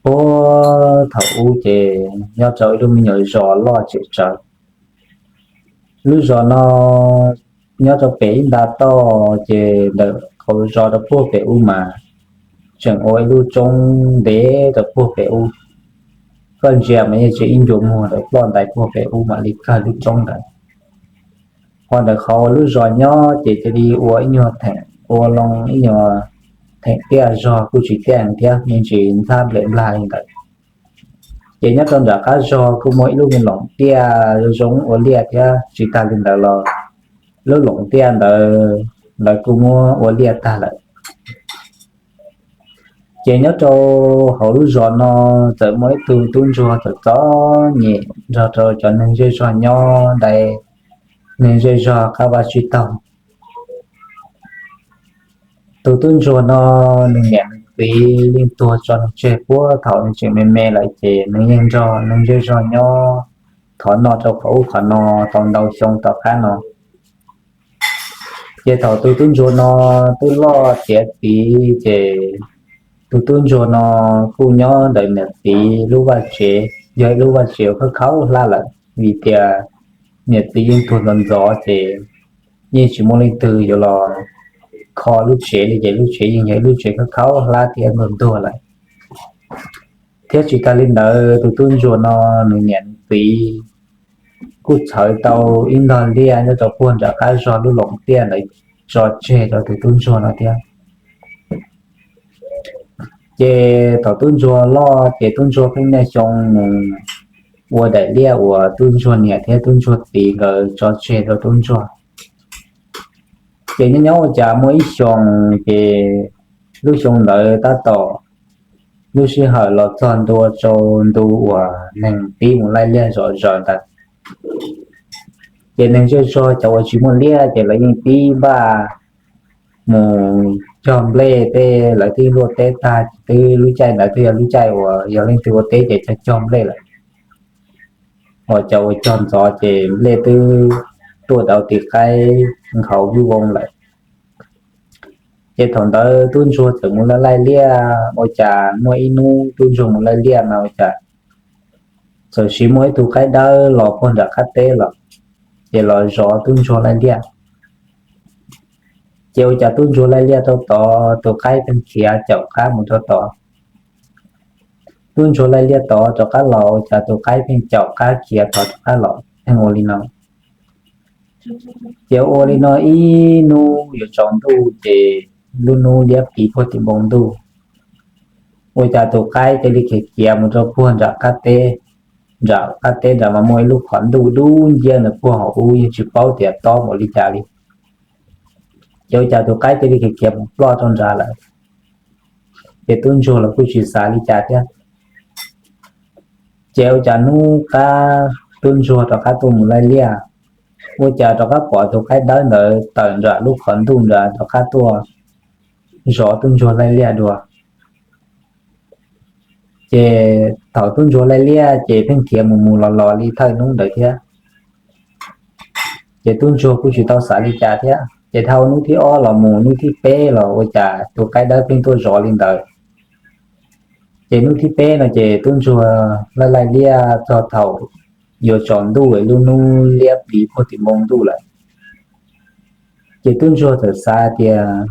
Puag thaum ub ces nyob rau ib lub me nyuam zos loj tsem tsawv. Lub zos no nyob rau pem ib nta toj, ces ntawm qhov zos rau puag pem ub mas tseem ua ib lub roob ntev rau puag pem ub. Koj ntsia mas yeej tsis ib ncua muag ntawm ploj ntais puag pem ub mam li kawg lub roob ntawd. Ho ntawm qhov lub zos nyob ces cia li ua ib nyuag theem, ua loo ib nyuag theem tiaj zog kuj tsis tiaj thiab, me ntsis ntxhab nplem nplag li ntawd. Ces nyob rau nram qab zog kuj muaj ib lub me loom tiaj zoo ua liaj thiab. Tsis tag li ntawd los lub loom tiaj ntawd, ntawd kuj muab ua liaj tag lawm. Ces nyob rau hauv lub zos no txawm muaj ib tug tub ntsuag txom txom nyem nrog rau cov neeg zej zog nyob dai, neeg zej zog qab vaj tsib taug. Tus tub ntsuag no nws niam nws txiv yeej tuag tso nws tseg puag thaum nws tseem me me lawm, ces nws yeej nrog neeg zej zog nyob thov noj rau qhov ub qhov no tau ntau xyoo tom qab no. Ces thaum tus tub ntsuag no twb loj tiav txiv, ces tus tub ntsuag no kuj nyob ntawm niam txiv lub vaj tsev, yog ib lub vaj tsev uas khaub khaub hlab lawm, vim tias niam txiv yeej tuag ntxov ntxov, ces yeej tsis muaj leej twg yuav los kho lub tsev li, ces lub tsev yeej yog ib lub tsev khaub khaub hlab thiab ntuag ntuag lawm. Thiab tsis tas li ntawd, tus tub ntsuag no nws niam nws txiv kuj txhawv tau ib ntog liaj nyob rau puag nram qab zog lub loom tiaj ntawd tso tseg rau tus tub ntsuag no thiab. Ces thaum tub ntsuag loj, ces tub ntsuag pheej niaj xyoo mus ua daim liaj uas tub ntsuag niam thiab tub ntsuag txiv nkawd tso tseg rau tub ntsuag. Ces nyob nyob ua cas muaj ib xyoo, ces lub xyoo ntawd tab tom lub sij hawm los txog ntua rau ntu uas neeg pib mus laij liaj zom zaws ntawd. Ces neeg zej zog cov uas tsis muaj liaj ces lawv yeej pib npaj mus cog nplej tej, lawv twb luaj teb tag, twb lub caij ntawd twb yog lub caij uas yog leej twg ua teb ces cog cog nplej lawm. Ho cov uas cog ntxov ces nplej twb tuaj dauv tis qaib nkhaus vij voog lawm. Ces thaum ntawd tub ntsuag txawm mus laij laij liaj, ua cas muaj ib hnub tub ntsuag mus laij liaj mas ua cas txawm sis muaj ib tug qaib dawb los puag nram qab teb los, ces los zov tub ntsuag laij liaj. Ces ua cas tub ntsuag laij liaj rau tod, tus qaib pheej khiav caum qab mus rau tod. Tub ntsuag laij liaj tod rov qab los, ua cas tus qaib pheej caum qab khiav tod rov qab los, pheej ua li no. Ces ua li no ib hnub yuav tsaus ntuj, ces lub hnub liab pliv puag tim npoo ntuj, ua cas tus qaib cia li khiav khiav mus rau puag nram qab teb. Nram qab teb nram mas muaj ib lub qhov ntuj dub nciab ntawd puag hauv ub, yeej tsis paub tias tob npaum li cas li. Ces ua cas tus qaib cia li khiav khiav mus ploj rau nrad lawm. Ces tub ntsuag los kuj tsis xav li cas thiab. Ces ua cas hnub qab tub ntsuag rov qab tuaj mus laij liaj, ua cas rov qab pom tus qaib dawb ntawd tawm nram lub qhov ntuj nrad rov qab tuaj zov tub ntsuag laij liaj dua. Ces thaum tub ntsuag laij liaj ces pheej khiav mus mus los los li thawj hnub ntawd thiab. Ces tub ntsuag kuj tsis tau xav li cas thiab. Ces dhau hnub thib ob los mus hnub thib peb los ua cas tus qaib dawb pheej tuaj zov li ntawd. Ces hnub thib peb no ces tub ntsuag laij laij liaj txog thaum yuav tsaus ntuj, lub hnub liab pliv puag tim npoo ntuj lawm. Ces tub ntsuag txawm xav tias,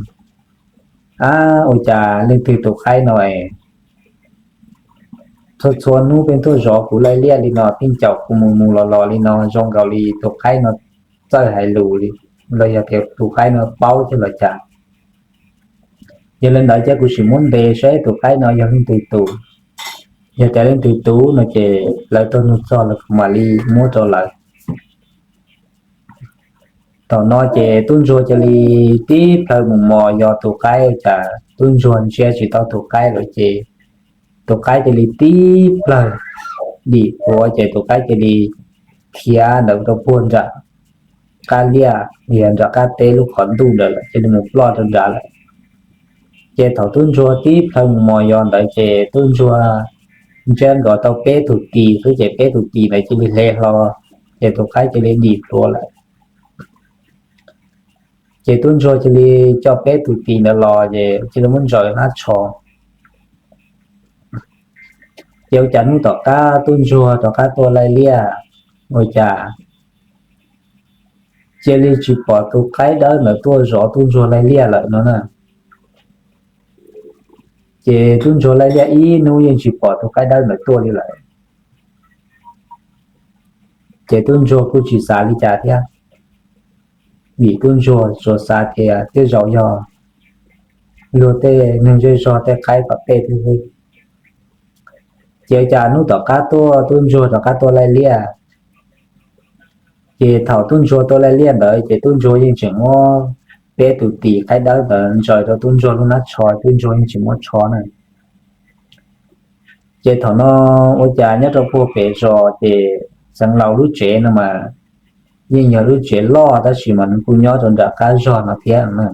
ab, ua cas leej twg tus qaib no, txhua txhua hnub pheej tuaj zov kuv laij liaj li no, pheej caum kuv mus mus los los li no, zoo nkaus li tus qaib no txawj hais lus li, los yog tias tus qaib no paub thiab los cas. Yog li ntawd ces kuv sim muab ntes saib tus qaib no yog leej twg tus. Yog tias leej twg tus no ces lawv tuaj nug txog los kuv mam li muab rau lawv. Thaum no ces tub ntsuag cia li tib plhaw mus mos yos tus qaib, cas tub ntsuag ntsia tsis tau tus qaib lawm ces tus qaib cia li tib plhaw dim pluav ces tus qaib cia li khiav ntawd rau puag nram qab liaj, yog nram qab teb lub qhov ntuj ntawd lawm, cia li mus ploj rau nrad lawm. Ces thaum tub ntsuag tib plhaw mus mos yos ntawd ces tub ntsuag ntsiab nkaus tau peb tug tis xwb ces peb tug tis ntawd cia li hle hlo, ces tus qaib cia li dim pluav lawm. Ces tub ntsuag cia li coj peb tug tis ntawd los ces cia li muab ntsaws hnab tsho. Ces ua cas hnub tom qab tub ntsuag rov qab tuaj laij liaj, ua cas cia li tsis pom tus qaib dawb ntawd tuaj zov tub ntsuag laij liaj lawm no na. Ces tub ntsuag laij liaj ib hnub yeej tsis pom tus qaib dawb ntawd tuaj li lawm. Ces tub ntsuag kuj tsis xav li cas thiab, vim tub ntsuag tsuas xav tias tej zaum yog luag tej neeg zej zog tej qaib tom tej thiab xwb. Ces ua cas hnub tom qab tuaj tub ntsuag rov qab tuaj laij liaj. Ces thaum tub ntsuag tuaj laij liaj ntawd ces tub ntsuag yeej tseem muab peb tus tis qaib dawb ntawd ntsaws rau tub ntsuag lub hnab tsho, tub ntsuag yeej tsis muab tsho na. Ces thaum no ua cas nyob rau puag pem zos ces Xeev Laus lub tsev no mas yeej yog lub tsev loj tab sis mas nws kuj nyob rau nram qab zog no thiab na.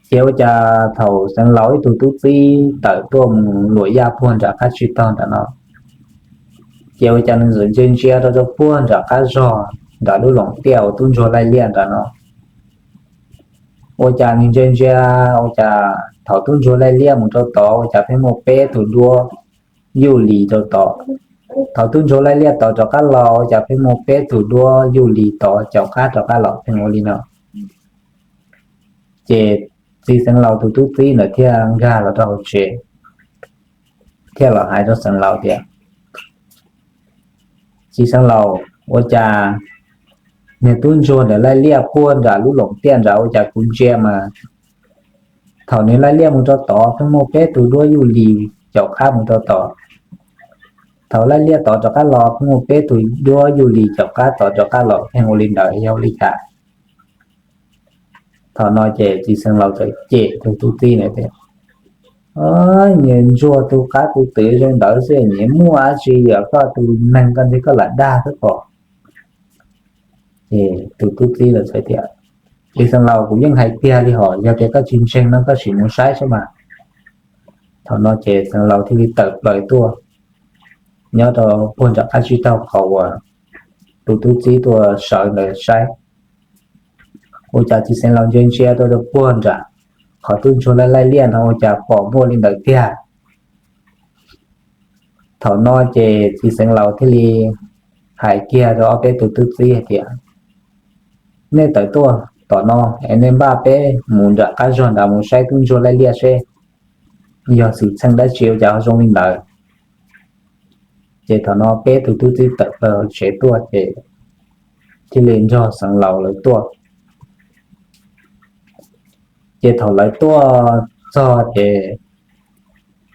Ces ua cas thaum Xeev Laus ib tug tub txib tawm tuaj mus luam yaj puag nram qab tsib taug nram no, ces ua cas nws txawm ntsia ntsia rau rau puag nram qab zog nram lub loos tiaj uas tub ntsuag laij liaj nram no. Ua cas nws ntsia ntsia, ua cas thaum tub ntsuag laij liaj mus rau tod ua cas pheej muaj peb tug duab yuj lis rau tod. Thaum tub ntsuag laij liaj tod rov qab los ua cas pheej muaj peb tug duab yuj lis tod caum qab rov qab los pheej ua li no. Ces txiv Xeev Laus tus tub txib ntawd thiaj nkag los rau hauv tsev, thiaj los hais rau Xeev Laus tias, Txiv Xeev Laus, ua cas niag tub ntsuag ntawd laij liaj puag nram lub loos tiaj nrad ua cas kuv ntsia mas thaum nws laij liaj mus rau tod pheej muaj peb tug duab yuj lis caum qab mus rau tod, thaum laij liaj tod rov qab los pheej muaj peb tug duab yuj lis caum qab tod rov qab los pheej ua li ntawd yog ua li cas? Thaum no ces txiv Xeev Laus txawm cem tus tub txib ntawd tias, Nyias ntsuag tu qab tu twv zoo ntawd xwb, nyias muaj dab tsi yog koj tus neeg koj nthe koj lam dag xwb pom. Ces tus tub txib lawm txawm tias, Txiv Xeev Laus, kuv yeej hais tiag li hos, yog tias koj tsis ntseeg no koj sim mus saib saib mas. Thaum no ces Xeev Laus thiaj li tawm plaws tuaj nyob rau puag nram qab tsib taug qhov uas tus tub txib tuaj sawv ntawd saib. Ua cas txiv Xeev Laus ntsia ntsia rau rau puag nram qhov tub ntsuag laij laij liaj no ua cas pom muaj li ntawd tiag. Thaum no ces txiv Xeev Laus thiaj li hais kiag rau ob peb tus tub txib hais tias, Nej tawm tuaj tom no es nej npaj peb mus nram qab zog nrad mus saib tub ntsuag laij liaj seb yog xwm txheej dab tsi ua cas ho zoo li ntawd. Ces thaum no peb tus tub txib tawm plaws tsev tuaj ces thiaj li nrog Xeev Laus lawv tuaj. Ces thaum lawv tuaj txog ces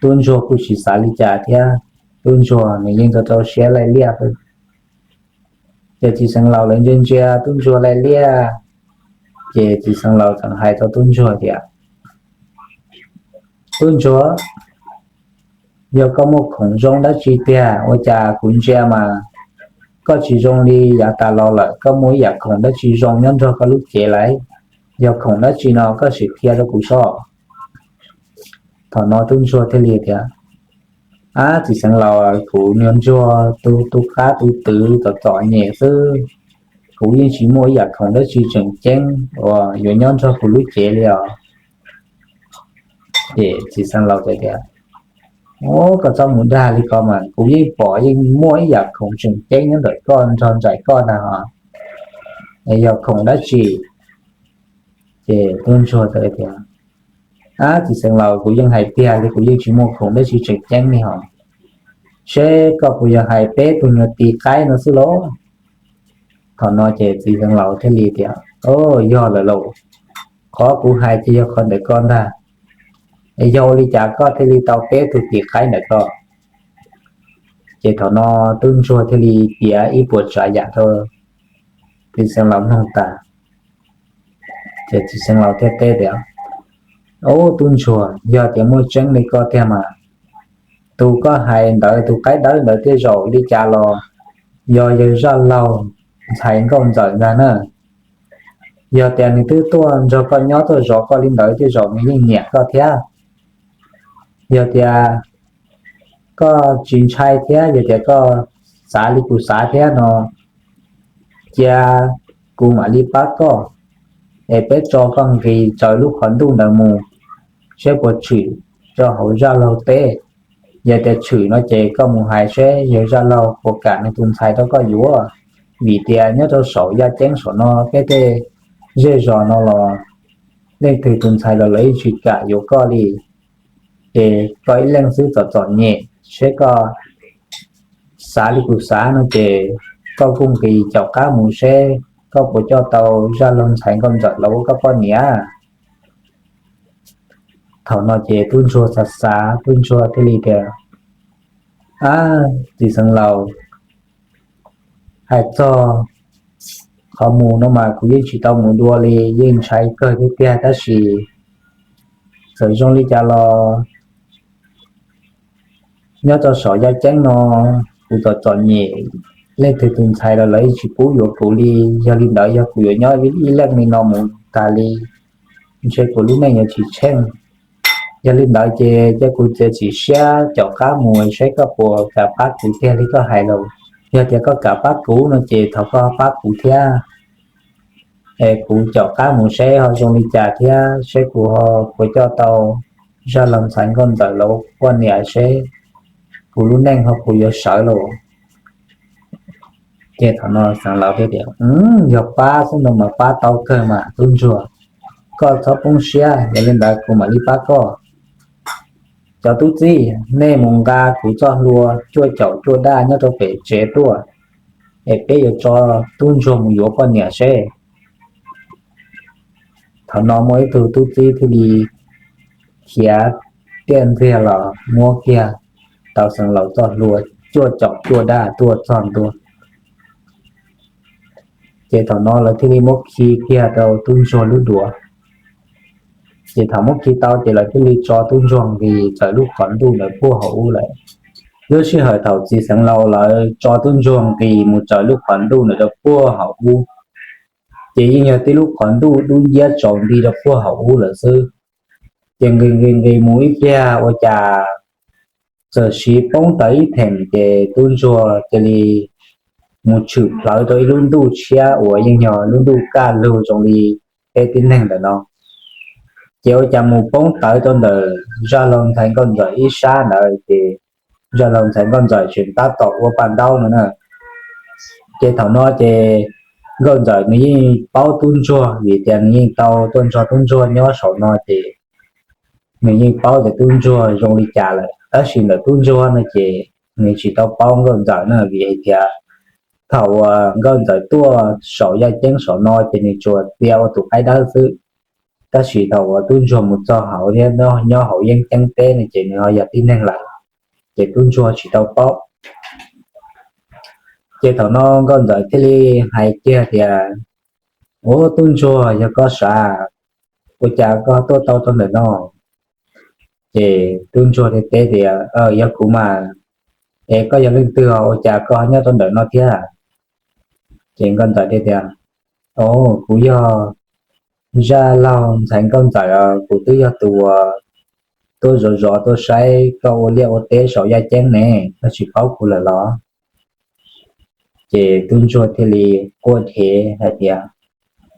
tub ntsuag kuj tsis xav li cas thiab, tub ntsuag nws yeej rau rau siab laij liaj xwb. Ces txiv Xeev Laus lawv ntsia ntsia tub ntsuag laij liaj, ces txiv Xeev Laus txawm hais rau tub ntsuag tias, Tub ntsuag, yog koj muaj khoom zoo dab tsi tiag, ua cas kuv ntsia mas koj tsis zoo li yav tas los lawm, koj muaj ib yam khoom dab tsi zoo nyob nrog koj lub cev lawm? Yog khoom dab tsi no koj sim qhia rau kuv sob. Thaum no tub ntsuag thiaj li tias, Ab, txiv Xeev Laus, kuv niag ntsuag tu tu qab tu twv txom txom nyem xwb, kuv yeej tsis muaj ib yam khoom dab tsi tseem ceeb uas yuav nyob nrog kuv lub cev li os. Ces txiv Xeev Laus txawm tias, Ub, koj txhob mus dag li ko mas, kuv yeej pom yeej muaj ib yam khoom tseem ceeb nyob ntawm koj nrog nraim koj ntag os. Es yog khoom dab tsi? Ces tub ntsuag txawm tias, Ab, txiv Xeev Laus, kuv yeej hais tiag li, kuv yeej tsis muaj khoom dab tsi tseem ceeb li hos. Seb koj puas yog hais peb tug nyuag tis qaib no xwb lauj? Thaum no ces txiv Xeev Laus thiaj li tias, Yog lawm lauj, qhov kuv hais ces yog qhov ntawm ko ntag. Es yog ua li cas koj thiaj li tau peb tug tis qaib ntawm ko? Ces thaum no tub ntsuag thiaj li piav ib puas tsav yam rau txiv Xeev Laus mloog tas. Ces txiv Xeev Laus thiaj teb tias, Ub, tub ntsuag, yog tias muaj tseeb li koj tiag mas, tus koj hais ntawd, tus qaib dawb ntawd tej zaum li cas los yog yawg zaj laug ntxhais nkauj ntxawm ntag na. Yog tias nws twb tuaj nrog koj nyob tuaj zov koj li ntawd tej zaum nws yeej nyiam koj thiab. Yog tias koj tsis ntshai thiab, yog tias koj xav li kuv xav thiab no, cia kuv mam li pab koj, es peb tso koj nqis raws lub qhov ntuj ntawd mus, seb puas tshwm rau hauv zaj laug teb. Yog tias tshwm no ces koj mus hais seb yog zaj laug puas kam nws tus ntxhais rau koj yuav, vim tias nyob rau saum yaj ceeb saum no peb tej zej zos no los leej twg tus ntxhais los lawv yeej tsis kam yuav koj li. Ces koj ib leeg xwb txom txom nyem, seb koj xav li kuv xav no ces koj kuj nqis caum qab mus seb koj puas coj tau zaj laug ntxhais nkauj ntxawm los ua koj poj niam. Thaum no ces tub ntsuag xav xav, tub ntsuag thiaj li tias, Ab, txiv xeev laus, hais txog qhov mus no mas kuv yeej tsis tau mus dua li, yeej ntshai kawg thiab tiag, tab sis txawm zoo li cas los nyob rau saum yaj ceeb no kuv txom txom nyem, leej twg tus ntxhais los lawv yeej tsis pub yuav kuv li. Yog li ntawd yog kuv yuav nyob ib leeg li no mus tas li, ntshe kuv lub neej yuav tsis tsheej. Yog li ntawd ces cia kuv txiav txim siab caum qab mus seb koj puas kam pab kuv tiag li koj hais los. Yog tias koj kam pab kuv no ces thov koj pab kuv thiab, es kuv caum qab mus seb ho zoo li cas thiab seb kuv ho puas coj tau zaj laug ntxhais nkauj ntxawm los ua poj niam seb kuv lub neej ho puas yuav sawv los. Ces thaum no xeev laus thiaj tias, Yog pab xwb no mas pab tau kawg mas tub ntsuag, koj txhob poob siab, yog li ntawd kuv mam li pab koj. Cov tub txib, nej mus nqa kuv txoj hlua cuaj caum cuaj daj nyob rau pem tsev tuaj, es peb yuav tso tub ntsuag mus yuav poj niam seb. Thaum no muaj ib tug tub txib thiaj li khiav tiaj ntxiag los muab kiag tau xeev laus txoj hlua cuaj caum cuaj daj tuaj txog ntua. Ces thaum no lawv thiaj li muab khi kiag rau tub ntsuag lub duav. Ces thaum muab khi tau ces lawv thiaj li tso tub ntsuag nqis txawm lub qhov ntuj ntawd puag hauv ub lawm. Lub sij hawm thaum txiv xeev laus lawv tso tub ntsuag nqis mus txawm lub qhov ntuj ntawd rau puag hauv ub, ces yeej yog tib lub qhov ntuj dub nciab tsaus nti rau puag hauv ub lawm xwb. Ces nqis nqis nqis mus ib pliag ua cas txawm siv poob tawv ib theem ces tub ntsuag cia li mus tshwm plawv rau ib lub ntuj tshiab uas yeej yog lub ntuj kaj lug zoo li peb tib neeg ntawm no. Ces ua cas mus poob tawv rau ntawm zaj laug ntxhais nkauj ntxawm ib sab ntawd ces zaj laug ntxhais nkauj ntxawm tseem tab tom ua paj ntaub no na. Ces thaum no ces nkauj ntxawm nws yeej paub tub ntsuag vim tias nws yeej tau tuaj nrog tub ntsuag nyob saum no ces nws yeej paub tias tub ntsuag zoo li cas lawm, tab sis ntawm tub ntsuag no ces nws tsis tau paub nkauj ntxawm na vim hais tias thaum uas nkauj ntxawm tuaj saum yaj ceeb saum no ces nws tsuas txia ua tus qaib dawb xwb, tab sis thaum uas tub ntsuag mus txog hauv thiab nyob hauv yeeb ceeb teb no ces nws ho yog tib neeg lawm, ces tub ntsuag tsis tau paub. Ces thaum no nkauj ntxawm thiaj li hais kiag tias, Ua tub ntsuag, yog koj sav, ua cas koj tuaj tau rau ntawm no? Ces tub ntsuag thiaj teb tias, Yog kuv mas, es koj yog leej twg, ua cas koj nyob rau ntawm no thiab? Ces nkauj ntxawm thiaj tias, Au, kuv yog zaj laug ntxhais nkauj ntxawm, kuv twb yog tus uas tuaj zov zov tuaj saib koj ua liaj ua teb saum yaj ceeb ne, koj tsis paub kuv lawm los? Ces tub ntsuag thiaj li quaj dhev hais tias,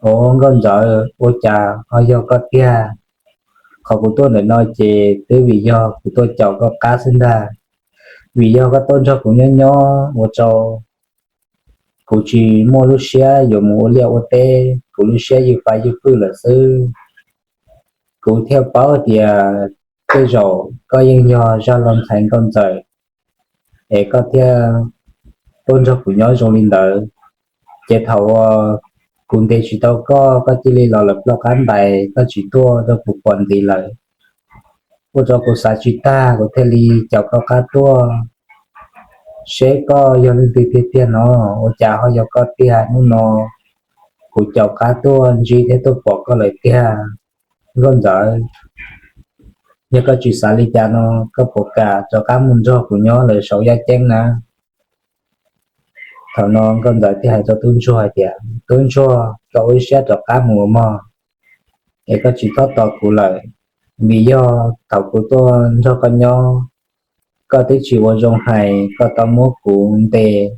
Au nkauj ntxawm, ua cas ho yog koj tiag? Qhov kuv tuaj ntawm no ces twb vim yog kuv tuaj caum koj qab xwb ntag. Vim yog koj tuaj nrog kuv nyob nyob ua rau kuv tsis muaj lub siab yuav mus ua liaj ua teb, kuv lub siab ywj pa ywj pwj lawm xwb. Kuv thiaj paub tias tej zaum koj yeej yog zaj laug ntxhais nkauj ntxawm, es koj thiaj tuaj nrog kuv nyob zoo li ntawd. Ces thaum uas kuv ntes tsis tau koj, koj cia li los lawm ploj qab ntais, koj tsis tuaj rau kuv pom ntxiv lawm. Ua rau kuv xav tsis tag, kuv thiaj li caum koj qab tuaj seb koj yog leej twg tiag tiag no. Ua cas ho yog koj tiag? Hnub no kuv caum qab tuaj ntsib thiab tuaj pom koj lawm tiag. Nkauj ntxawm, yog koj tsis xav li cas no, koj puas kam rov qab mus nrog kuv nyob lawm saum yaj ceeb na? Thaum no nkauj ntxawm thiaj hais rau tub ntsuag hais tias, Tub ntsuag, koj ua ib siab rov qab mus mog, es koj tsis txhob tos kuv lawm. Vim yog thaum kuv tuaj nrog koj nyob, koj twb tsis ua zoo hais, koj tau muab kuv ntes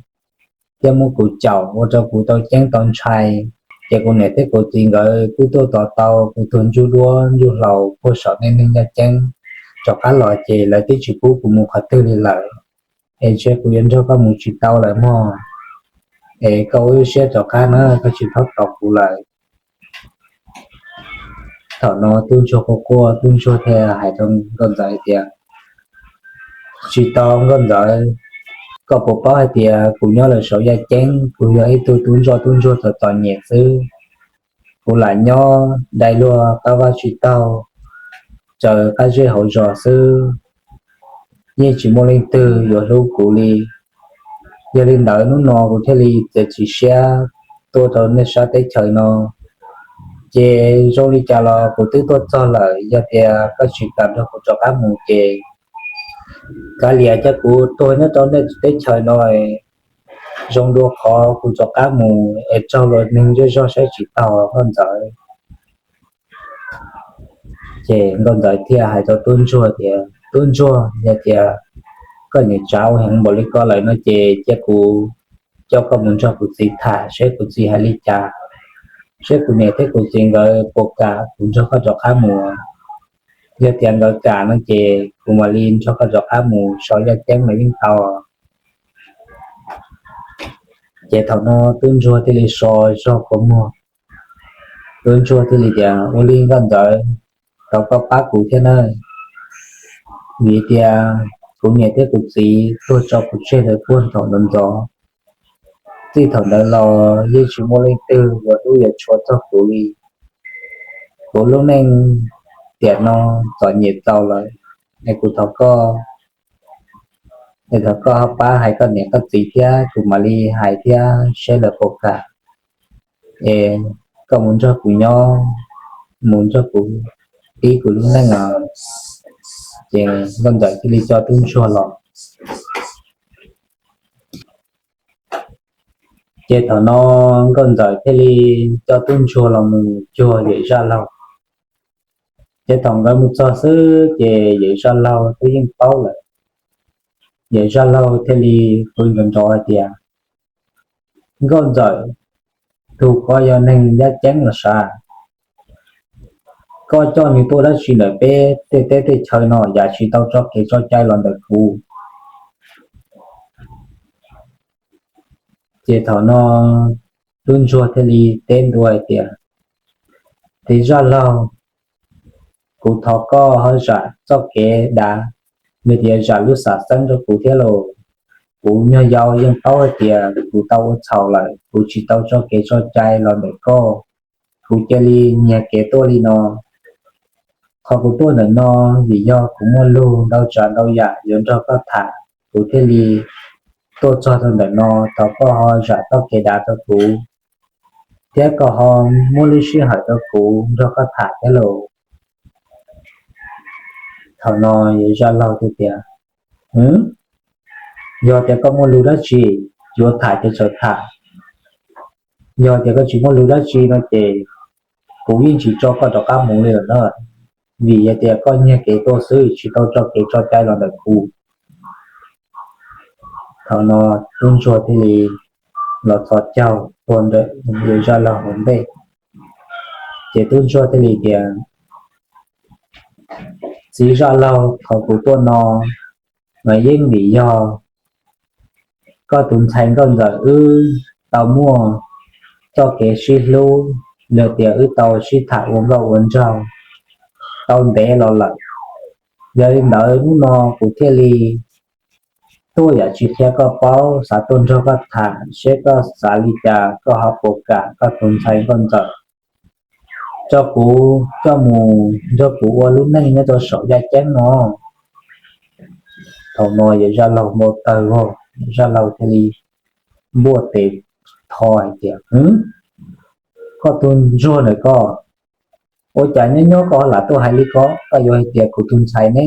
thiab muab kuv caum ua rau kuv tau ceeb tau ntshai. Ces kuv niam thiab kuv txiv nkawd twb tuaj tos tau kuv tus ntsuj duab ntsuj hlauv puag saum nej neeg yaj ceeb, rov qab los ces lawv twb tsis pub kuv mus qhov twg li lawm, es ntshe kuv yuav nrog koj mus tsis tau lawm mog, es koj ua lub siab rov qab na, koj tsis txhob tos kuv lawm. Thaum no tub ntsuag quaj quaj, tub ntsuag thiaj hais rau nkauj ntxawm hais tias, tsis tau nkauj ntxawm, koj puas paub hais tias kuv nyob lawm saum yaj ceeb, kuv yog ib tug tub ntsoj tub ntsuag txom txom nyem xwb, kuv lam nyob dai luag qab vaj tsis taug, tsaws qab zej hauv zos xwb, yeej tsis muaj leej twg yuav hlub kuv li. Yog li ntawd hnub no kuv thiaj li txiav txim siab tuaj rau nej sab teb chaws no, ces zoo li cas los kuv twb tuaj txog lawm, yog tias koj tsis kam nrog kuv rov qab mus ces kav liam cia kuv tuag nyob rau nej teb chaws no, zoo dua qhov kuv rov qab mus es raug luag neeg zej zog saib tsis taus nkauj ntxawm. Ces nkauj ntxawm thiaj hais rau tub ntsuag tias, tub ntsuag, yog tias koj niam tsav ua heev npaum li ko lawm no ces cia kuv coj koj mus nrog kuv txiv tham seb kuv txiv hais li cas, seb kuv niam thiab kuv txiv nkawd puas kam kuv nrog koj rov qab mus. Yog tias nkawd kam no ces kuv mam li nrog koj rov qab mus saum yaj ceeb los yeej tau. Ces thaum no tub ntsuag thiaj li so zog kua muag, tub ntsuag thiaj li tias, ua li nkauj ntxawm, thov koj pab kuv thiab nawb, vim tias kuv niam thiab kuv txiv tuag tso kuv tseg lawm puag thaum ntxov ntxov, txij thaum ntawd los yeej tsis muaj leej twg yuav hlub yuav tshua txog kuv li. Kuv lub neej tiam no txom nyem txaus lawm, es kuv thov koj, es thov koj pab hais koj niam koj txiv thiab kuv mam li hais thiab seb lawv puas kam, es koj mus nrog kuv nyob, mus nrog kuv tib kuv lub neej os. Ces nkauj ntxawm thiaj li coj tub ntsuag los. Ces thaum no nkauj ntxawm thiaj li coj tub ntsuag los mus cuag yawm zaj laug. Ces thaum nkawd mus txog xwb ces yawm zaj laug twb yeej paub lawm. Yawm zaj laug thiaj li qw nrov nrov hais tias, nkauj ntxawm, tus ko yog neeg yaj ceeb los sav? Koj coj nws tuaj dab tsi ntawm peb tej teb tej chaw no yam tsis tau tso kev tso cai los ntawm kuv? Ces thaum no tub ntsuag thiaj li teb ntua hais tias, tiv zaj laug, kuv thov koj ho zam txoj kev dav, nws tias zam lub xam xeeb rau kuv thiab lauj. Kuv nyuag yau yeej paub hais tias kuv tau ua txhaum lawm, kuv tsis tau tso kev tso cai los ntawm koj, kuv cia li nyiag kev tuaj li no. Qhov kuv tuaj ntawm no vim yog kuv muaj lug ntau tsav ntau yam yuav nrog koj tham, kuv thiaj li tuaj txog rau ntawm no. Thov koj ho zam txoj kev dav rau kuv, thiab koj ho muab lub sij hawm rau kuv nrog koj tham thiab lauj. Thaum no yawm zaj laug thiaj tias, yog tias koj muaj lus dab tsi, yuav tham ces txawm tham. Yog tias koj tsis muaj lus dab tsi no ces kuv yeej tsis tso koj rov qab mus li lawm na, vim yog tias koj nyiag kev tuaj xwb, tsis tau tso kev tso cai los ntawm kuv. Thaum no tub ntsuag thiaj li los txhos caug ua ntawm yawm zaj laug hauv ntej, ces tub ntsuag thiaj li tias, txiv zaj laug, qhov kuv tuaj no mas yeej vim yog koj tus ntxhais nkauj ntxawm wb tau muaj txoj kev sib hlub, yog tias wb tau sib tham ua nkauj ua nraug tau ntev los lawm. Yog li ntawd hnub no kuv thiaj li tuaj yam tsis qhia koj paub, xav tuaj nrog koj tham seb koj xav li cas, koj ho puas kam koj tus ntxhais nkauj ntxawm tso kuv coj mus nrog kuv ua lub neej nyob rau saum yaj ceeb no. Thaum no yawm zaj laug npau taws vog, zaj laug thiaj li npuaj tes tho hais tias, koj tus ntsuag ntawm koj, ua cas nyob nyob koj lam tuaj hais li ko? Koj yuav hais tias kuv tus ntxhais ne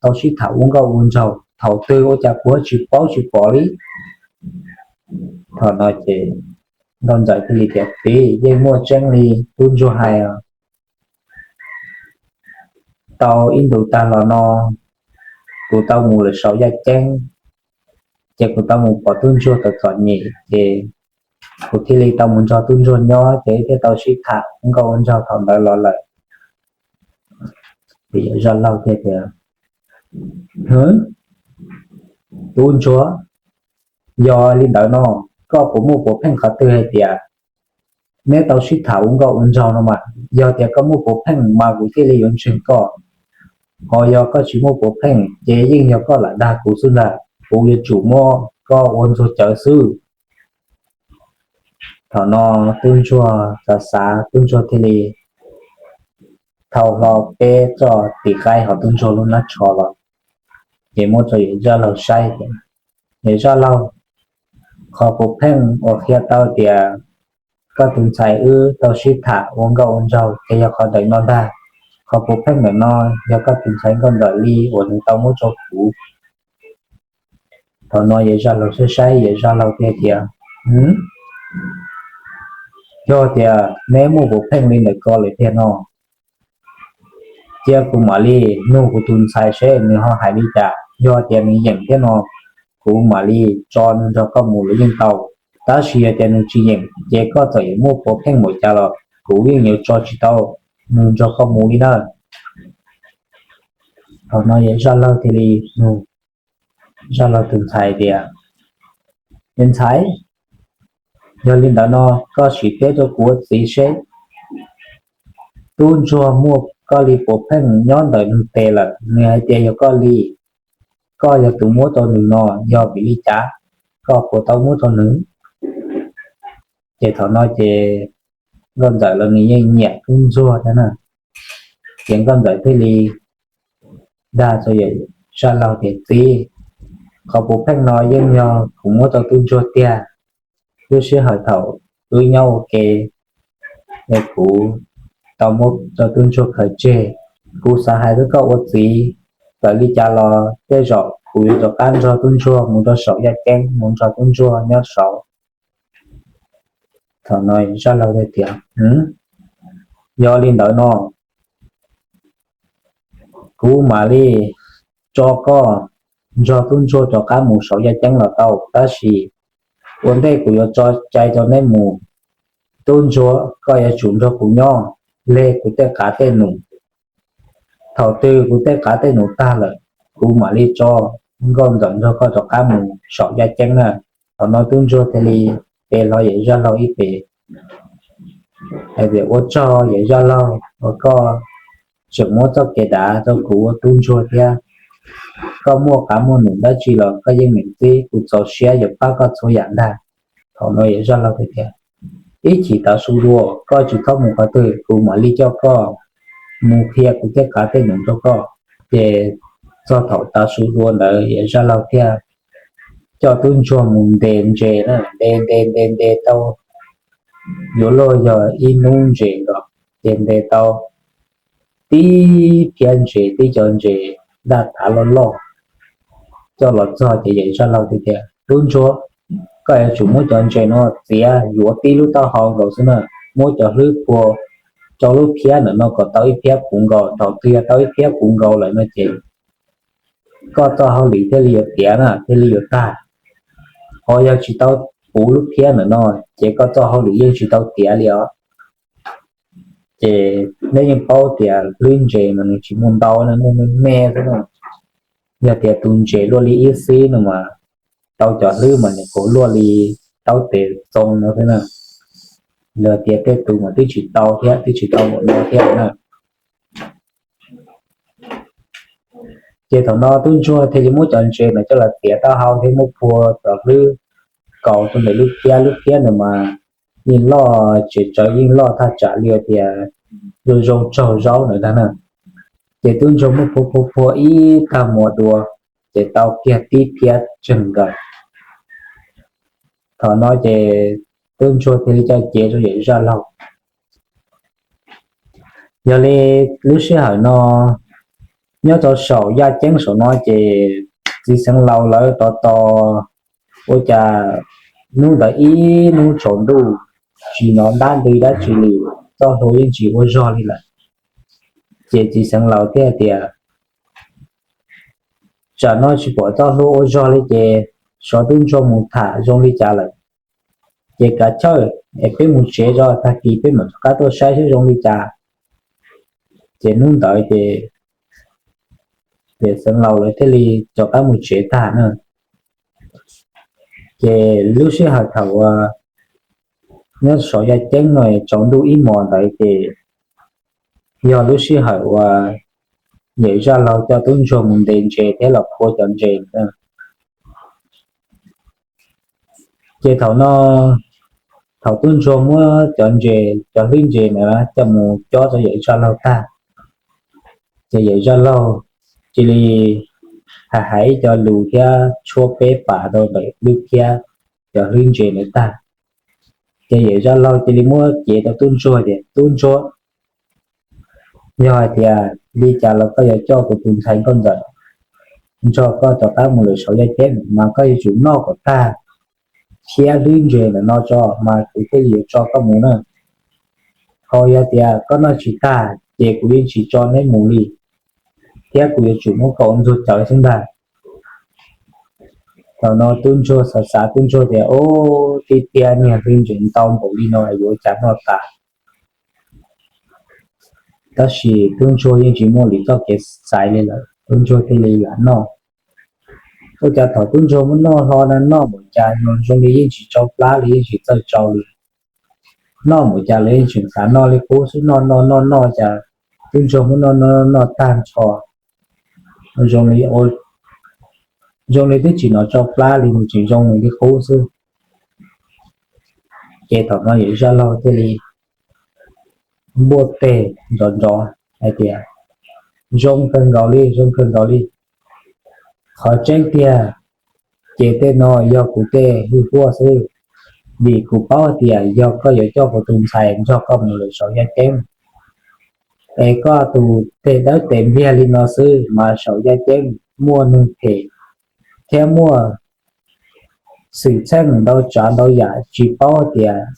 tau sib tham ua nkauj ua nraug thaum twg ua cas kuv tsis paub tsis pom li? Thaum no ces nkauj ntxawm thiaj li tias, txiv, yeej muaj tseeb li tub ntsuag hais. Tau ib ntus tag los no kuv tau mus lawm saum yaj ceeb, ces kuv tau mus pom tub ntsuag txom txom nyem, ces kuv thiaj li tau mus nrog tub ntsuag nyob, ces thiaj tau sib tham ua nkauj ua nraug thaum ntawd los lawm. Ces yawm zaj laug thiaj tias, Hwv, tub ntsuag, yog li ntawd no, koj puas muaj puav pheej qhov twg hais tias neb tau sib tham ua nkauj ua nraug no mas? Yog tias koj muaj puav pheej mas kuv thiaj li yuav ntseeg koj, ho yog koj tsis muaj puav pheej ces yeej yog koj lam dag kuv xwb ntag. Kuv yuav tsum muab koj ua ntxuag cawv xwb. Thaum no tub ntsuag xav xav, tub ntsuag thiaj li thau hlo peb txoj tis qaib hauv tub ntsuag lub hnab tsho los, ces muab rau yawm zaj laug saib tias, Yawm zaj laug, qhov puav pheej uas qhia tau tias koj tus ntxhais wb tau sib tham ua nkauj ua nraug ces yog qhov ntawm no ntag. Qhov puav pheej ntawm no yog koj tus ntxhais nkauj ntxawm li uas nws tau muab rau kuv. Thaum no yawm zaj laug saib saib, yawm zaj laug thiaj tias, Yog tias neb muaj puav pheej li ntawm ko lawm tiag no, cia kuv mam li nug kuv tus ntxhais seb nws ho hais li cas. Yog tias nws yeem thiab no, kuv mam li tso nws nrog koj mus los yeej tau. Tab sis yog tias nws tsis yeem ces koj txawm yuav muaj puav pheej npaum cas los kuv yeej yuav tso tsis tau nws nrog koj mus li na. Thaum no yawm zaj laug thiaj li nug zaj laug tus ntxhais tias, Yawm ntxhais, yog li ntawd no koj sim teb rau kuv ua txiv seb tub ntsuag muaj koj li puav pheej nyob ntawm nws tes lawm, nws hais tias yog koj li, koj yog tus muab rau nws no, yog vim li cas koj puas tau muab rau nws? Ces thaum no ces nkauj ntxawm los nws yeej nyiam tub ntsuag thiab na. Ces nkauj ntxawm thiaj li dag rau yawm zaj laug tias, Txiv, qhov puav pheej no yeej yog kuv muab rau tub ntsuag tiag. Lub sij hawm thaum wb nyob ua ke es kuv tau muab rau tub ntsuag khaws tseg. Kuv xav hais rau koj ua txiv, txawm li cas los tej zaum kuv yuav rov qab nrog tub ntsuag mus rau saum yaj ceeb, mus nrog tub ntsuag nyob saud. Thaum no zaj laug hais tias, Yog li ntawd no, kuv mam li tso koj nrog tub ntsuag rov qab mus saum yaj ceeb los tau, tab sis ua ntej kuv yuav tso cai rau neb mus, tub ntsuag koj yuav tsum nrog kuv nyob hle kuv tej qav tej num. Thaum twg kuv tej qav tej num tag lawm, kuv mam li tso nkauj ntxawm nrog koj rov qab mus saum yaj ceeb na. Thaum no tub ntsuag thiaj li pe hlo yawm zaj laug ib pe hais tias, Ua tsaug yawm zaj laug uas koj tseem muab txoj kev dav rau kuv ua tub ntsuag thiab. Koj muaj qav muaj num dab tsi los koj yeej meem txib, kuv txaus siab yuav pab koj txhua yam ntag. Thaum no yawm zaj laug hais tias, Ib chim tav su dua koj tsis txhob mus qhov twg, kuv mam li coj koj mus qhia kuv tej qav tej num rau koj. Ces txog thaum tav su dua ntawd yawm zaj laug thiaj coj tub ntsuag mus ntes ntses na, ntes ntes ntes ntes tau yuav luag yog ib hnub ntses nkaus, ces ntes tau tib phiab ntses, tib co ntses daj thav loj loj coj los txog ces yawm zaj laug thiaj tias, Tub ntsuag, koj yuav tsum muab cov ntses no txiav yuav tib lub taub hau nkaus xwb na, muab cov hlwb phua rau lub phiab ntawm no kom tau ib phiab puv nkaus, thaum twg yog tau ib phiab puv nkaus lawm no ces koj txoj hauj lwm thiaj li yuav tiav na, thiaj li yuav tag. Ho yog tsis tau puv lub phiab ntawm no ces koj txoj hauj lwm yeej tsis tau tiav li os. Ces nej yeej paub tias hlwb ntses mas nws tsis muaj ntau na, muaj me me xwb na. Yog tias tus ntses luaj li ib xib no mas tau cov hlwb mas nws kuj luaj li taub tes txoo no xwb na. Yog tias tej tus mas twb tsis tau thiab, twb tsis tau npaum no thiab na. Ces thaum no tub ntsuag thiaj li muab cov ntses ntawd coj los txiav taub hau thiab muab phua cov hlwb kaus rau ntawm lub phiab, lub phiab ntawd mas yeej loj, tsev tsawv yeej loj thaj tsam li tias zoo zoo tsaug zaub ntawd ntag na. Ces tub ntsuag muab phua phua phua ib tag hmo dua, ces tau kiag tib phiab tsawg nkaus. Thaum no ces tub ntsuag thiaj li coj cev rau yawm zaj laug. Yog li lub sij hawm no nyob rau saum yaj ceeb saum no ces txiv xeev laus lawv tos tos ua cas hnub ntawd ib hnub tsaus ntuj tsis hnov ntab nti dab tsi li, txoj hlua yeej tsis ua zog li lawm. Ces txiv xeev laus thiaj tias, Tsam no tsis pom txoj hlua ua zog li ces xyov tub ntsuag mus tham zoo li cas lawm. Ces kav chawj es peb mus tsev tso, tag kis peb mam rov qab tuaj saib seb zoo li cas. Ces hnub ntawd ces Ces xeev laus lawv thiaj li rov qab mus tsev tag na. Ces lub sij hawm thaum uas nyob saum yaj ceeb no tsaus ntuj ib hmos ntawd ces yog lub sij hawm uas yawm zaj laug coj tub ntsuag mus ntes ntses thiab los phua cov ntses na. Ces thaum no, thaum tub ntsuag muab cov ntses, cov hlwb ntses na coj mus cob rau yawm zaj laug tag, ces yawm zaj laug cia li hais hais ib co lus thiab tshuab peb pas rau ntawm lub phiab cov hlwb ntses na tag. Ces yawm zaj laug cia li muab cev rau tub ntsuag tias, Tub ntsuag, yog hais tias li cas los koj yuav coj kuv tus ntxhais nkauj ntxawm nrog koj rov qab mus lawm saum yaj ceeb, mas koj yuav tsum noj kom tag phiab hlwb ntses ntawm no tso mas kuv thiaj li yuav tso koj mus na. Ho yog tias koj noj tsis tag ces kuv yeej tsis tso neb mus li, thiab kuv yuav tsum muab koj ua ntxuag cawv xwb ntag. Thaum no tub ntsuag xav xav, tub ntsuag tias, Ub, tib tiag niag hlwb ntses ntau npaum li no yuav ua cas noj tas? Tab sis tub ntsuag yeej tsis muaj lwm txoj kev xaiv li lawm, tub ntsuag thiaj li lam noj. Ua cas thaum tub ntsuag muab noj hlo na, noj npaum cas no zoo li yeej tsis tsau plab li, yeej tsis txawj tsau li. Noj npaum cas los yeej tseem xav noj li qub xwb, noj noj noj noj cas tub ntsuag muab noj noj noj tag nrho, zoo li, zoo li twb tsis hnov tsau plab li, nws tseem zoo li qub xwb. Ces thaum no yawm zaj laug thiaj li npuaj teg nrov nrov hais tias, Zoo kawg nkaus li, zoo kawg nkaus li. Qhov tseeb tiag ces tej no yog kuv tej hwj huaj xwb, vim kuv paub tias yog koj yuav coj kuv tus ntxhais nrog koj mus lawm saum yaj ceeb, es koj tus teg dawb tes npiag li no xwb mas saum yaj ceeb muaj neeg phem thiab muaj xwm txheej ntau tsav ntau yam, tsis paub tias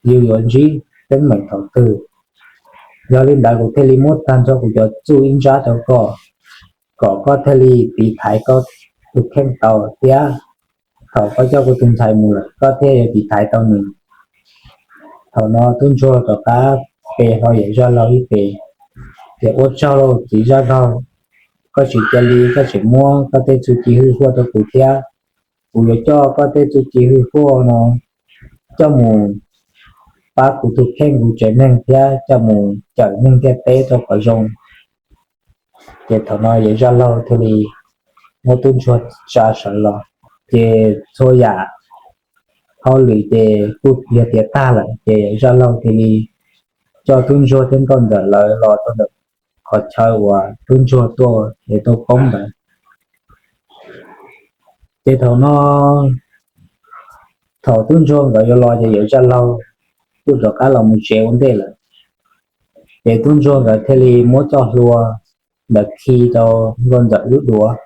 yus yuav ntsib teeb meem thaum twg. Yog li ntawd kuv thiaj li muab tag nrho kuv cov txuj ib ntsab rau koj, kom koj thiaj li tiv thaiv koj tus kheej tau thiab thaum koj coj kuv tus ntxhais mus lawm koj thiaj yuav tiv thaiv tau nws. Thaum no tub ntsuag rov qab pe hlo yawm zaj laug ib pe, tias, Ua tsaug lauj txiv zaj laug, koj tsis cia li koj tseem muab koj tej txuj ci hwj huaj rau kuv thiab. Kuv yuav coj koj tej txuj ci hwj huaj no coj mus pab kuv tus kheej kuv tsev neeg thiab coj mus cawm neeg ntiaj teb rau kom zoo. Ces thaum no yawm zaj laug thiaj li muab tub ntsuag tsa sawv los, ces txhua yam hauj lwm ces kuj yog tiav tag lawm, ces yawm zaj laug thiaj li coj tub ntsuag thiab nkauj ntxawm lawv los rau ntawm qhov chaw uas tub ntsuag tuaj es tuaj poob ntawd. Ces thaum no, thaum tub ntsuag nkawd yuav los ces yawm zaj laug kuj rov qab los mus tsev ua ntej lawm. Ces tub ntsuag nkawd thiaj li muab txoj hlua ntawd khi rau nkauj ntxawm lub duav,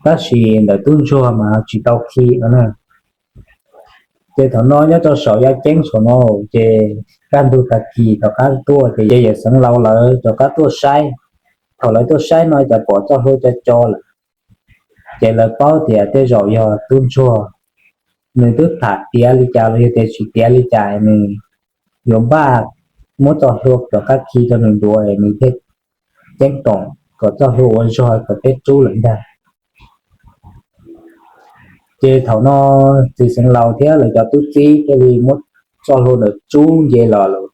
tab sis ntawm tub ntsuag mas tsis tau khi no na. Ces thaum no nyob rau saum yaj ceeb saum no, ces kaj ntug tag kis rov qab tuaj ces yawm xeev laus lawv rov qab tuaj saib. Thaum lawv tuaj saib no cas pom txoj hlua co co lawm, ces lawv paub tias tej zaum yog tub ntsuag nws twb tham tiav li cas los yog tias tsis tiav li cas nws yuav npaj muab txoj hlua rov qab khi rau nws duav es nws thiaj ceeb toom kom txoj hlua ua zog kom peb rub lawm ntag. Ces thaum no txiv xeev laus thiab lawv cov tub txib thiaj li muab txoj hlua ntawd rub nce los lawm.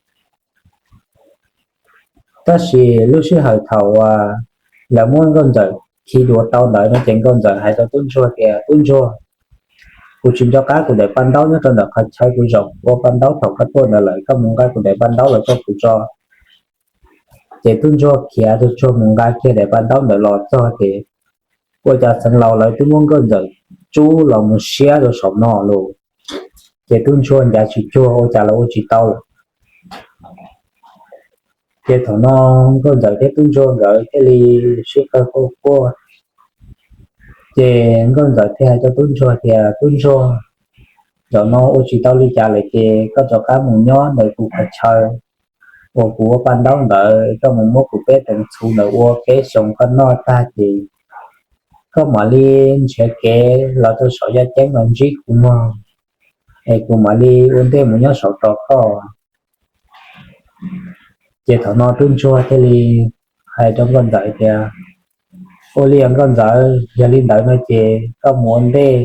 Tab sis lub sij hawm thaum lawv muab nkauj ntxawm khi duav tau ntawd no ces nkauj ntxawm hais rau tub ntsuag tias, Tub ntsuag, kuv tsis nco qab kuv daim paj ntaub nyob rau ntawm qhov chaw kuv zaum ua paj ntaub thaum koj tuaj ntawd lawm, koj mus nqa kuv daim paj ntaub los rau kuv tso. Ces tub ntsuag khiav tub ntsuag mus nqa kiag daim paj ntaub ntawd los txog ces ua cas xeev laus lawv twb muab nkauj ntxawm rub los mus siab rau saum no lawm. Ces tub ntsuag ncav tsis cuag ua cas los ua tsis tau lawm. Ces thaum no nkauj ntxawm thiab tub ntsuag nkawd thiaj li sib qawg quaj quaj. Ces nkauj ntxawm thiaj hais rau tub ntsuag tias, Tub ntsuag, zaum no ua tsis tau li cas lawm ces koj rov qab mus nyob ntawm kuv qhov chaw uas kuv ua paj ntaub ntawd, koj mus muab kuv peb teev txhuv ntawd ua peb xyoo koj noj tag ces koj mam li nrhiav kev los rau saum yaj ceeb los ntsib kuv mog, es kuv mam li ua ntej mus nyob saud tos koj. Ces thaum no tub ntsuag thiaj li hais rau nkauj ntxawm tias, ua li os nkauj ntxawm, yog li ntawd no ces koj mus ua ntej,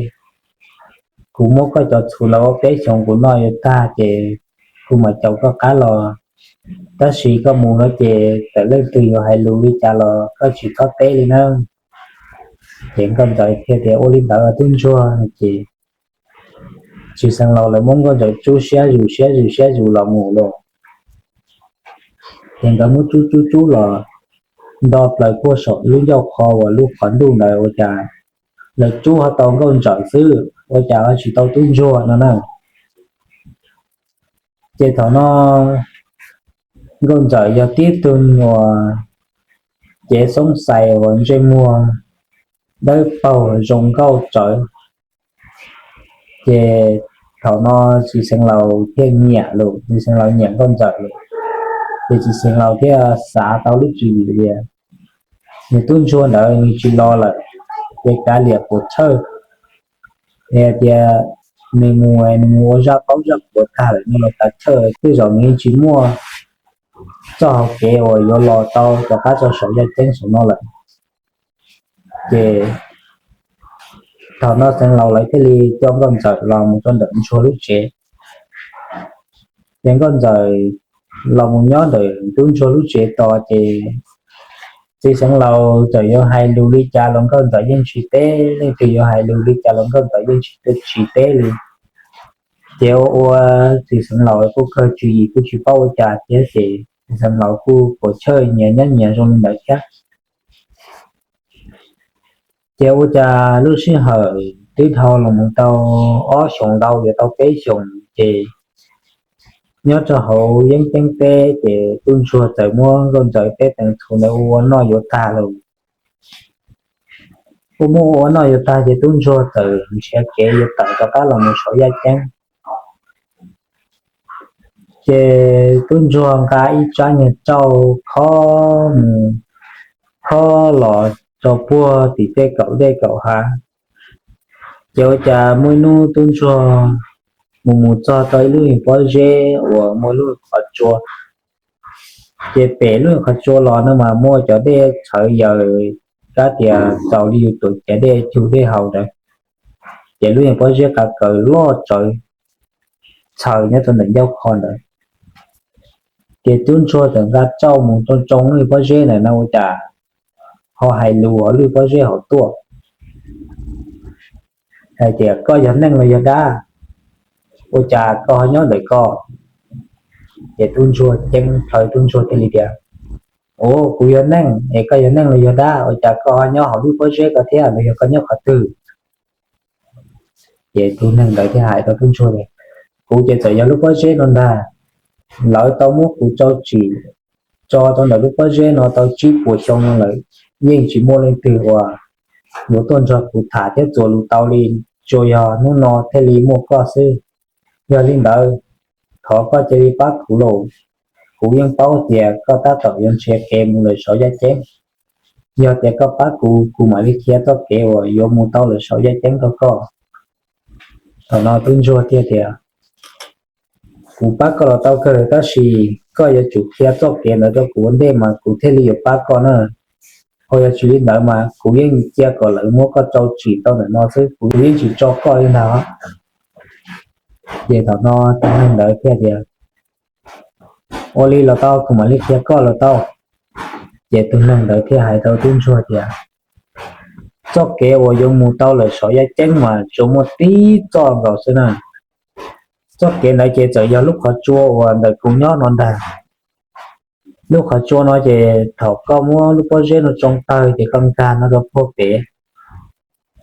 kuv muab koj cov txhuv ntawd ua peb xyoos kuv noj yuav tag ces kuv mam caum koj qab los. Tab sis koj mus no ces txawm leej twg yuav hais lus li cas los koj tsis txhob teb li na. Ces nkauj ntxawm thiaj tias, ua li ntawd tub ntsuag. Ces txiv xeev laus lawv muab nkauj ntxawm tsub siab zus siab zus siab zus los mus lawm. Ces nkawd muab tsub tsub tsub los nto plaws puag saum lub ncauj qho uas lub qhov ntuj ntawd ua cas lawv tsub ho tau nkauj ntxawm xwb, ua cas ho tsis tau tub ntsuag no na. Ces thaum no nkauj ntxawm yog tib tug nyuam cev xoob xais uas ntsej muag dawb paug zoo nkauj tsawv. Ces thaum no txiv xeev laus thiaj nyiam lawm, txiv xeev laus nyiam nkauj ntxawm lawm. Ces txiv xeev laus thiaj xav tau lub tswv yim tias nws tub ntsuag ntawd nws tsis los lawm, ces kav liam puas tshawj. Tias nws mus nws mus ua zaj paub zaj puav tag lawm no los kav tshawj, tej zaum nws yeej tsis muaj txoj hauv kev uas yuav los tau rov qab rau saum yaj ceeb saum no lawm. Ces thaum no xeev laus lawv thiaj li coj nkauj ntxawm los mus rau ntawm ntsuag lub tsev. Ces nkauj ntxawm los mus nyob ntawm tub ntsuag lub tsev tos ces txiv xeev laus txawm yuav hais lus li cas los nkauj ntxawm yeej tsis teb, leej twg yuav hais lus li cas los nkauj ntxawm yeej tsis teb li. Ces ua ua txiv xeev laus kuj kawg tswv yim kuj tsis paub ua cas thiab ces txiv xeev laus kuj puas tshawj nyias nyob nyias zoo li ntawd thiab. Ces ua cas lub sij hawm twb dhau los mus tau ob xyoos ntau yuav tau peb xyoos ces nyob rau hauv yeeb ceeb teb ces tub ntsuag txawm muab nkauj ntxawm peb teev txhuv ntawd ua ua noj yuav tag lawm. Ua muab ua ua noj yuav tag ces tub ntsuag txawm nrhiav kev yuav tawm rov qab los mus saum yaj ceeb. Ces tub ntsuag nqa ib tsab nyuag rauj khob mus khob los rau puag tim tej kaum dej kaum hav. Ces ua cas muaj ib hnub tub ntsuag mus mus txog rau ib lub pob zeb uas muaj lub qhov tsua. Ces pem lub qhov tsua los no mas muaj cov dej txhawv yaws, kab tias txaus li yus tuam ciav dej cug dej haus ntawd. Ces lub pob zeb qav kaws loj tsawv txhawv nyob rau ntawm ncauj qho ntawd. Ces tub ntsuag txawm nqa rauj mus tsoo tsoo lub pob zeb ntawm no ua cas ho hais lus hauv lub pob zeb hauv tuaj hais tias, koj yog neeg los yog dab? Ua cas koj ho nyob ntawm ko? Ces tub ntsuag ceeb plhaw, tub ntsuag thiaj li tias, ua, kuv yog neeg es koj yog neeg los yog dab? Ua cas koj ho nyob hauv lub pob zeb ko thiab los yog koj nyob qhov twg? Ces tus neeg ntawd thiaj hais rau tub ntsuag tias, kuv ces txawm yog lub pob zeb no ntag. Lawv tau muab kuv rau tsim tso rau ntawm lub pob zeb no tau tsib puas xyoo no lawm, yeej tsis muaj leej twg uas yuav tuaj nrog kuv tham thiab txuas lus tau li, tsuas yog hnub no thiaj li muaj koj xwb. Yog li ntawd, thov koj cia li pab kuv lauj. Kuv yeej paub tias koj tab tom yuav nrhiav kev mus lawm saum yaj ceeb. Yog tias koj pab kuv, kuv mam li qhia txoj kev uas yuav mus tau lawm saum yaj ceeb rau koj. Thaum no tub ntsuag thiaj tias, kuv pab koj los tau kawg, tab sis koj yuav tsum qhia txoj kev ntawd rau kuv ua ntej mas kuv thiaj li yuav pab koj na. Ho yog tsis li ntawd mas kuv yeej cia kom lawv muab koj rau tsim tau ntawm no xwb, kuv yeej tsis tso koj li ntag. Ces thaum no tus neeg ntawd thiaj tias, ua li los tau, kuv mam li qhia koj los tau. Ces tus neeg ntawd thiaj hais rau tub ntsuag tias, txoj kev uas yuav mus tau lawm saum yaj ceeb mas tsuas muaj tib txoj nkaus xwb na. Txoj kev ntawd ces txawm yog lub qhov tsua uas ntawm kuv nyob no ntag. Lub qhov tsua no ces thaum koj muab lub pob zeb no tsoo tawg ces koj nkag no rau puag pem.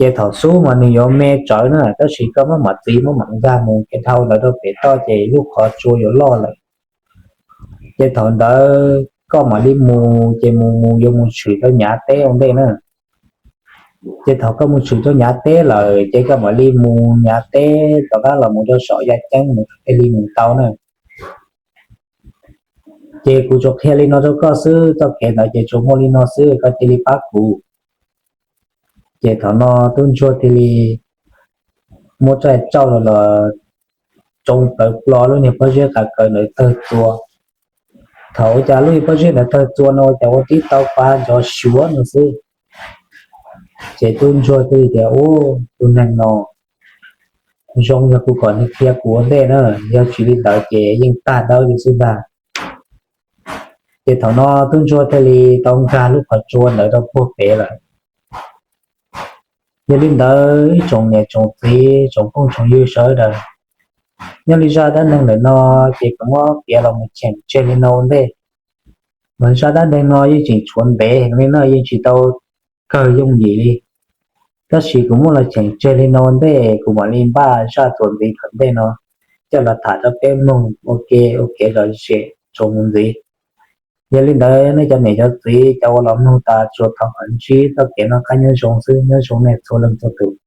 Ces thaum xub mas nws yuav me tsawv na, tab sis koj maj mam txiv maj mam nkag mus kev dhau ntawd rau pem toj ces lub qhov tsua yuav loj lawm. Ces thaum ntawd koj mam li mus, ces mus mus yuav mus tshwm rau nyav teb ua ntej na. Ces thaum koj mus tshwm rau nyav teb lawm ces koj mam li mus nyav teb rov qab los mus rau saum yaj ceeb mus thiaj li mus tau na. Ces kuv tsuas qhia li no rau koj xwb, txoj kev ntawd ces tsuas muaj li no xwb, koj cia li pab kuv. Ces thaum no tub ntsuag thiaj li muab raj tsauj los los tsoo plawv plo lub niag pob zeb qav kaws ntawd tawg tua. Thaum ua cas lub pob zeb ntawd tawg tsua no ua cas ua tib tau pa ntsov suav no xwb. Ces tub ntsuag thiaj li tias, Ub, tus neeg no zoo yog kuv kom nws qhia kuv ua ntej na, yog tsis li ntawd ces yeej tag dawb li xwb ntag. Ces thaum no tub ntsuag thiaj li tau nkag lub qhov tsua ntawd rau puag pem lawm. Yog li ntawd ib tsoom niam tsoom txiv tsoom phooj tsoom ywg sawv daws, nyob li zaj dab neeg ntawm no ces kuv muab piav los mus cheem tseg li no ua ntej. Mas zaj dab neeg no yeej tseem tshuav ntev heev li no, yeej tsis tau kawg yooj yim li. Tab sis kuv muab los cheem tseg li no ua ntej, kuv mam li npaj zaj txuas ntxiv tom ntej no coj los tham rau peb mloog ua ke, ua kev lom zem tso mus ntxiv. Yog li ntawd nej cov niam cov txiv cov uas los mloog tas tsuas thov kom ntsib txoj kev noj qab nyob zoo xwb, nyob zoo nej txhua leej txhua tus.